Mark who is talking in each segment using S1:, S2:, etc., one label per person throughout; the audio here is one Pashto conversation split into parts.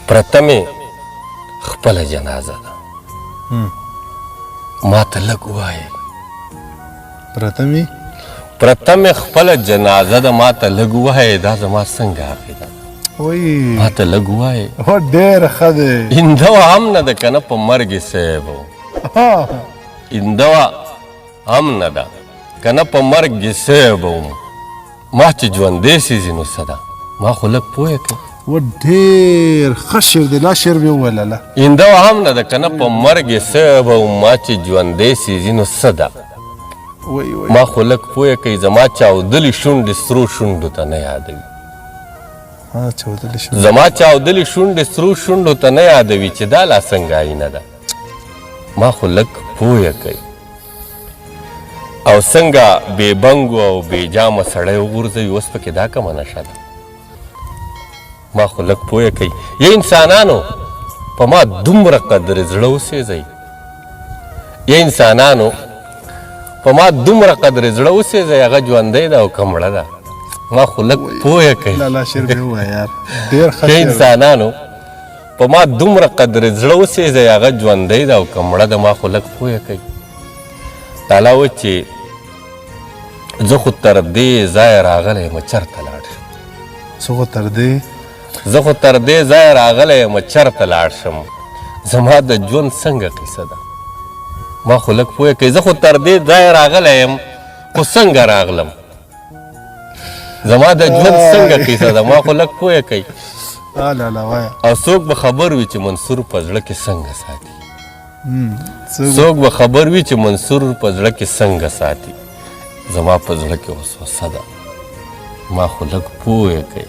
S1: پرته مې خپله جنازه ده، ما ته لږ ووایې.
S2: پرته مې،
S1: پرته مې خپله جنازه ده، ما ته لږ ووایې، دا زما څنګه عقیده ده؟
S2: وای،
S1: ما ته لږ ووایې.
S2: هو، ډېر ښه دی.
S1: ایندوه هم نه ده که نه په مرګ یې صیب، ایندوه هم نه ده که نه په مرګ یې صیب وم. ما چې ژوندی سیزي نو څه ده؟ ما خو لږ پوه کړه.
S2: و ډېر ښه شعر دی، لا شعر به وویل لالا.
S1: ایندوه هم نه ده که نه په مرګ یې صیب وم، ما چې ژوندی سیزي نو څه ده؟
S2: وای وای.
S1: ما خو لږ پوه کړئ، زما چاودلې شونډې سرو شونډو ته نه یادوي.
S2: ها، چاودلې شونډې،
S1: زما چاودلې شونډې سرو شونډو ته نه یادوي، چې دا لا څنګه آینه ده؟ ما خو لږ پوه کړئ. او څنګه بې بنګو او بې جامه سړی وغورځوي، اوس پکې دا کومه نشه ده؟ ما خو لږ پوه کړئ. یا انسانانو په ما دومره قدرې زړه وسېځئ، یا انسانانو په ما دومره قدرې زړه وسېځئ، هغه ژوندۍ ده او که مړه ده؟ ما خو لږ پوه کړئ.
S2: لالا شعر به ووایه یار، ډېر ښه
S1: یا
S2: شعر.
S1: انسانانو په ما دومره قدرې زړه وسېځئ، هغه ژوندۍ ده او که مړه ده؟ ما خو لږ پوه کړئ. لالا و چې زه خو تر دې ځایه راغلی یم، چېرته لاړ شم؟
S2: زه خو تر دې،
S1: زه خو تر دې ځایه راغلی یم، چېرته لاړ شم؟ زما د ژوند څنګه قصه ده؟ ما خو لږ پوه کړئ. زه خو تر دې ځایه راغلی یم، خو څنګه راغلم؟ زما د ژوند څنګه قصه ده؟ ما خو لږ پوه کړئ.
S2: ها لالا وایه.
S1: او څوک به خبر وي چې منصور په زړه کې څنګه ساتي؟
S2: څوک
S1: څوک به خبر وي چې منصور په زړه کې څنګه ساتي؟ زما په زړه کې وسوسه ده، ما خو لږ پوه کړئ.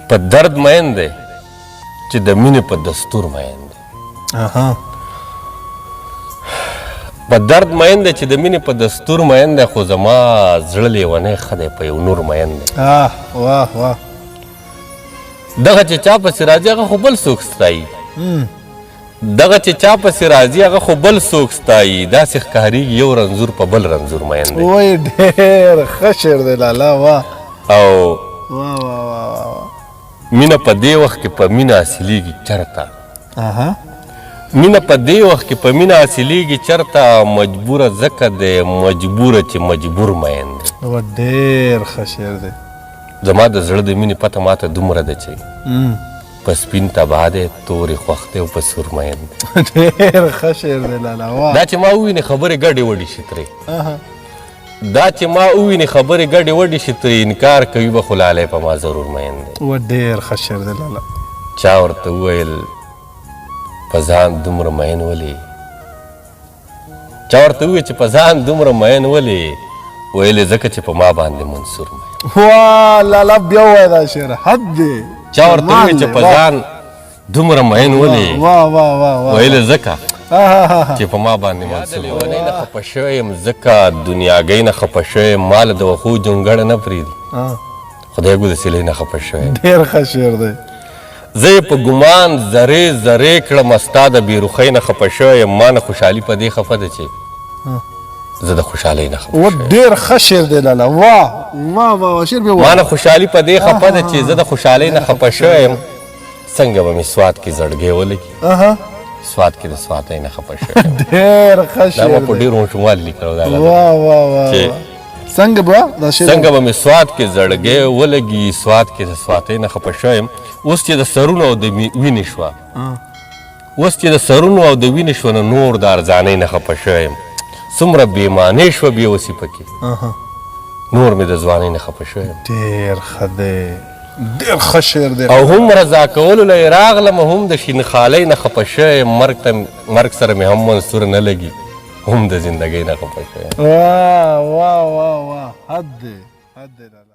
S1: په درد مین دی چې د مینې په دستور مین دی.
S2: اها.
S1: په درد مین دی چې د مینې په دستور مین دی، خو زما زړه لیونی ښه دی، په یو نور مین دی.
S2: آه، واه واه.
S1: دغه چې چا پسې راځي هغه خو بل څوک ستایي، دغه چې چا پسې راځي هغه خو بل څوک ستایي، داسې ښکارېږي یو رنځور په بل رنځور مین دی.
S2: وای، ډېر ښه شعر دی لالا، واه.
S1: او
S2: واه واه واه واه.
S1: مینه په دې وخت کې په مینه حاصلېږي چرته؟
S2: اها.
S1: مینه په دې وخت کې په مینه حاصلېږي چرته؟ مجبوره ځکه دی مجبوره چې مجبور مین دی.
S2: و ډېر ښه شعر دی.
S1: زما د زړه د مینې پته ماته دومره ده چې په سپین تباه دی، تورې خوښ دی او په سور مین دی.
S2: ډېر ښه شعر دی لالا، واه.
S1: دا چې ما وویني خبرې ګډې وډې شي ترې، دا چې ما وویني خبرې ګډې وډې شي ترې، انکار کوي به خو لالی په ما ضرور مین دی.
S2: و ډېر ښه شعر دی لالا.
S1: چا ورته وویل په ځان دومره مین ولې؟ چا ورته وویل چې په ځان دومره مین ولې؟ ویلې ځکه چې په ما باندې منصور مین.
S2: واه لالا، بیا ووایه دا شعر، حد دی.
S1: چا ورته وویل چې په ځان دومره مین ولې؟
S2: واه واه واه واه.
S1: ویلې ځکه چې په ما باندې منصور. لیونۍ نه خفه شوی یم ځکه دنیاګۍ نه خفه شوی یم، ما له د وښو جونګړه نه پرېږدي، خدای ګو د سیلۍ نه خفه شوی یم.
S2: ډېر ښه شعر دی.
S1: زه یې په ګمان ذرې ذرې کړم، ستا د بېرخۍ نه خفه شوی یم، ما نه خوشحالي په دې خفه ده چې زه د خوشحالۍ نه خفه
S2: و
S1: شوی یم.
S2: ډېر ښه شعر دی لالا، واه واه واه، شعر به
S1: ما نه خوشحالي په دې خفه ده چې زه د خوشحالۍ نه خفه شوی یم، څنګه به مې سوات کې زړګی ولګي، سوات کې د سواتۍ نه خفه شوی یم.
S2: ډېر ښه
S1: دا ما
S2: شعر
S1: په
S2: دی.
S1: ډېرو ماشوموالي لیکلی دا غزل.
S2: واه واه واه.
S1: چې
S2: څنګه به دا شعر،
S1: څنګه به مې سوات کې زړګی ولګي، سوات کې د سواتۍ نه خفه شوی یم. اوس چې د سرونو او د وینې شوه، اوس چې د سرونو او د وینې شوه، نو نور د ارزانۍ نه خفه شوی یم، څومره بې معنی شوه بېوسي پکې، نور مې د ځوانۍ نه خفه شوی یم.
S2: ډېر ښه دی، ډېر ښه شعر دی.
S1: او هم رضا کولو له یې راغلم، هم د شینخالۍ نه خفه شوی یم، مرګ ته مرګ سره مې هم منصور نه لګي، هم د زندګۍ نه خفه شوی یم.
S2: واه واه واه واه، حد دی، حد دی لالا.